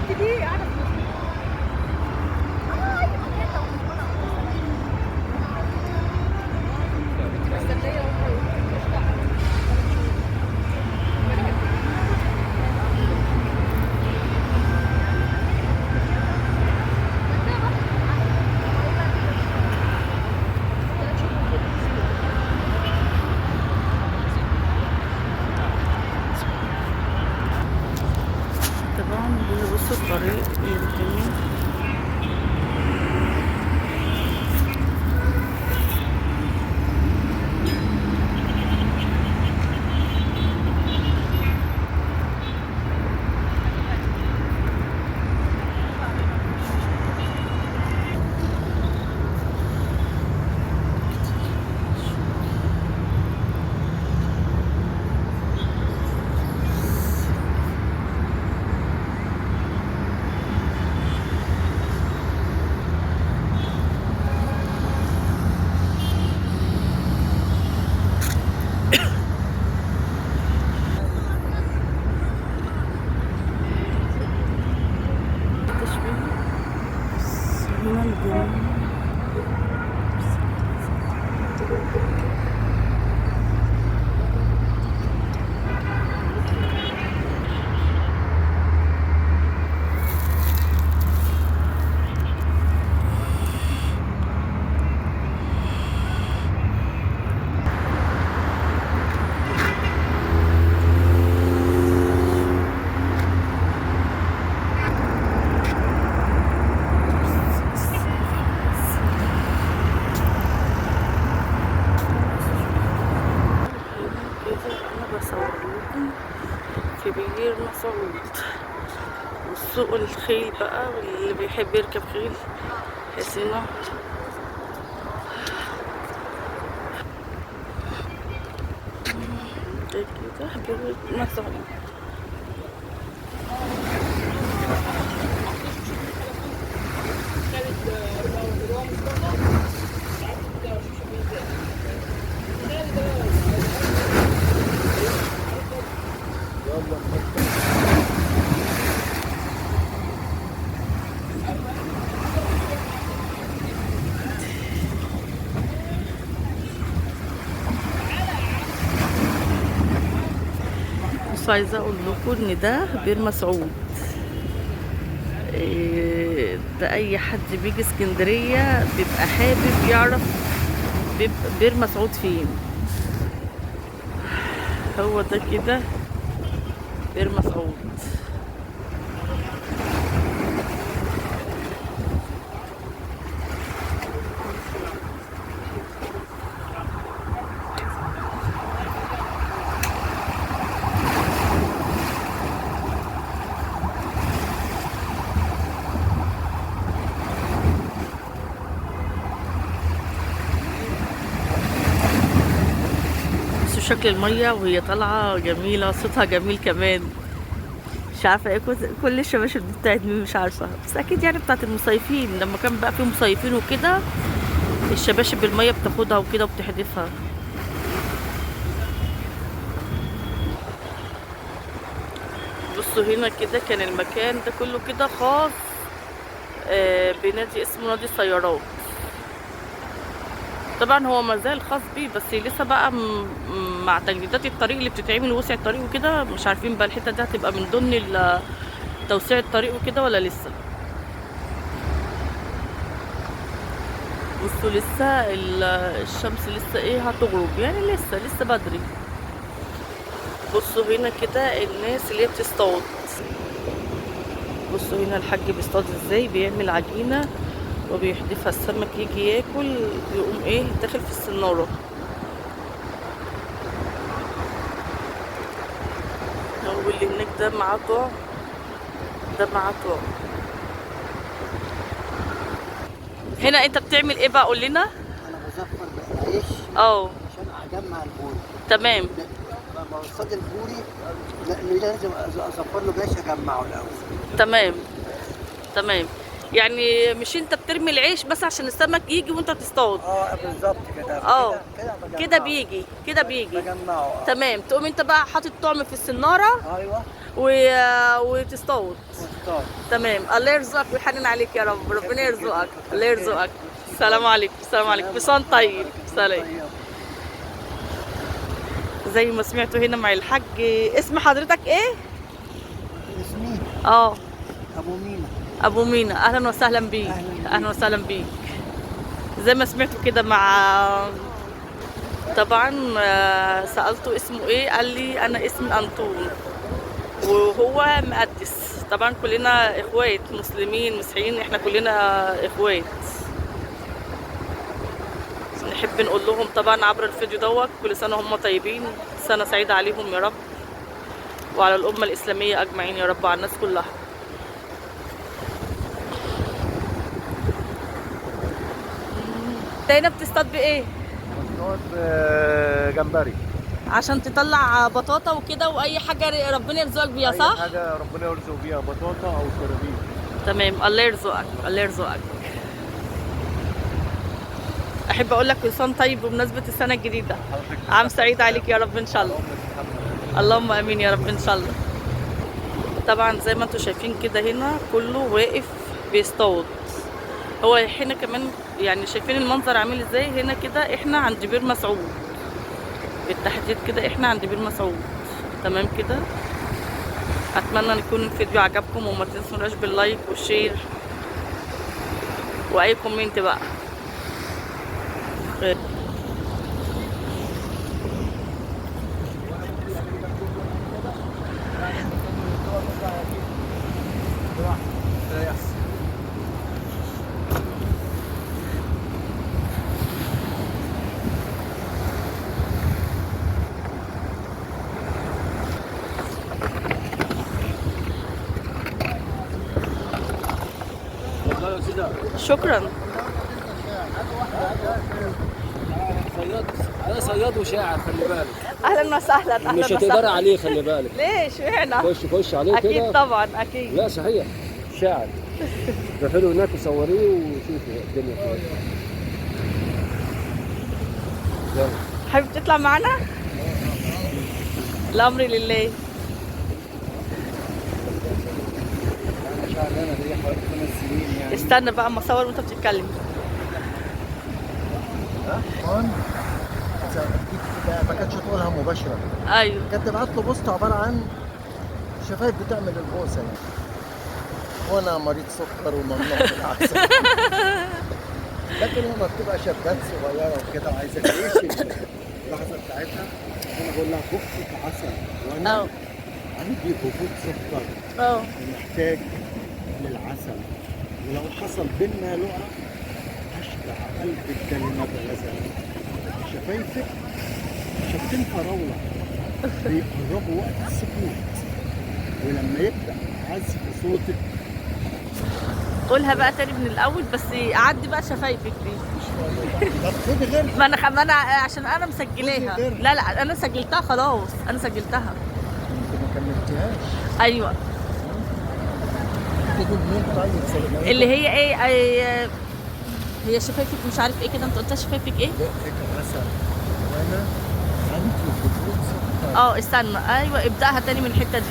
البنت دي قاعدة في وسطنا. ايوه كده. كنت مستنيه هم يقولوا قشطه. طبعا هنا بصوا الطريق اللي قدامي. تشبيه بس هنا الجو. كده انا بصور لكم في بير مسعود والسوق الخيل بقى، واللي بيحب يركب خيل حسينة. ده كده بير مسعود. بس عايزه اقول لكم ان ده بير مسعود. ده اي حد بيجي اسكندرية بيبقى حابب يعرف بير مسعود فين. هو ده كده بير مسعود. بصوا شكل المية وهي طالعة جميلة، صوتها جميل كمان. مش عارفة ايه كل الشباشب دي بتاعت مين مش عارفة، بس اكيد يعني بتاعت المصيفين. لما كان بقى في مصيفين وكده الشباشب المية بتاخدها وكده وبتحدفها. بصوا هنا كده كان المكان ده كله كده خاص بنادي اسمه نادي السيارات. طبعا هو مازال خاص بيه، بس لسه بقى مع تجديدات الطريق اللي بتتعمل ووسع الطريق وكده، مش عارفين بقى الحتة دي هتبقى من ضمن توسيع الطريق وكده ولا لسه. بصوا لسه الشمس لسه ايه هتغرب، يعني لسه بدري. بصوا هنا كده الناس اللي هي بتصطاد. بصوا هنا الحاج بيصطاد ازاي، بيعمل عجينه وبيحدفها السمك يجي ياكل يقوم ايه داخل في السناره. هو اللي هناك ده معاه طعم، ده معاه طعم. هنا انت بتعمل ايه بقى قول لنا؟ انا بزفر بالعيش عشان اجمع البوري. تمام. لما بصطاد البوري لازم اصفر له بعيش اجمعه الاول. تمام تمام. يعني مش انت بترمي العيش بس عشان السمك يجي وانت بتصطاد؟ بالظبط كده. كده كده بيجي، كده بيجي. بجمعه. تمام. تقوم انت بقى حاطط طعم في السناره. ايوه. وتصطاد. واصطاد. تمام، الله يرزقك ويحنن عليك يا رب، ربنا يرزقك، الله يرزقك. السلام عليكم. السلام عليكم. بصان طيب. سلام. زي ما سمعتوا هنا مع الحاج، اسم حضرتك ايه؟ اسمي ابو مينا. ابو مينا، اهلا وسهلا بيك. اهلا وسهلا بيك. زي ما سمعتوا كده مع طبعا سألته اسمه ايه، قال لي انا اسمي انطون، وهو مقدس. طبعا كلنا اخوات، مسلمين مسيحيين، احنا كلنا اخوات. نحب نقول لهم طبعا عبر الفيديو دوت كل سنة هم طيبين، سنة سعيدة عليهم يا رب، وعلى الأمة الإسلامية أجمعين يا رب، وعلى الناس كلها. انت هنا بتصطاد بإيه؟ بصطاد جمبري. عشان تطلع بطاطا وكده وأي حاجة ربنا يرزقك بيها، صح؟ أي حاجة ربنا يرزق بيها، بطاطا أو سرابيل. تمام، الله يرزقك، الله يرزقك. أحب أقول لك كل سنة طيب بمناسبة السنة الجديدة. عام سعيد عليك يا رب إن شاء الله. اللهم آمين يا رب إن شاء الله. طبعا زي ما انتم شايفين كده هنا كله واقف بيصطاد. هو هنا كمان يعني شايفين المنظر عامل ازاي هنا كده. احنا عند بير مسعود بالتحديد كده، احنا عند بير مسعود. تمام كده. اتمنى ان يكون الفيديو عجبكم، وما تنسوناش بال like وال share واي comment بقى. شكرا. ده صياد وشاعر، خلي بالك. اهلا وسهلا. اهلا مش هتقدر عليه، خلي بالك. ليش هنا؟ خش عليه كده. اكيد طبعا اكيد. لا صحيح شاعر. روحي له هناك وصوريه وشوفي الدنيا كويس. يلا حابب تطلع معنا؟ الامر لله. انا ليا حوالي 5 سنين يعني. استنى بقى اما اصور وانت بتتكلم. ما كانتش تقولها مباشرة. ايوه كانت تبعت له post عبارة عن شفايف بتعمل البوسه يعني. وانا مريض سكر وممنوع من العسل. لكن لما بتبقى شابات صغيرة وكده وعايزه تعيش اللحظة بتاعتها، انا بقول لها بقك عسل وانا عندي هبوط سكر ومحتاج للعسل، ولو حصل بينا لقعه هشبع قلبك كلمات غزل. شفايفك شفتين فراوله بيقربوا وقت السكوت، ولما يبدا عزف صوتك. قولها بقى تاني من الاول، بس عدي بقى شفايفك دي. طب خدي غيرها. ما انا عشان انا مسجلاها. لا لا انا سجلتها خلاص، انا سجلتها. انت ما كملتيهاش. ايوه. طيب اللي هي ايه؟ هي شفايفك مش عارف ايه كده، انت قلتها شفايفك ايه؟ بقك عسل وانا عندي هبوط سكر. استنى، ايوه ابداها تاني من الحتة دي.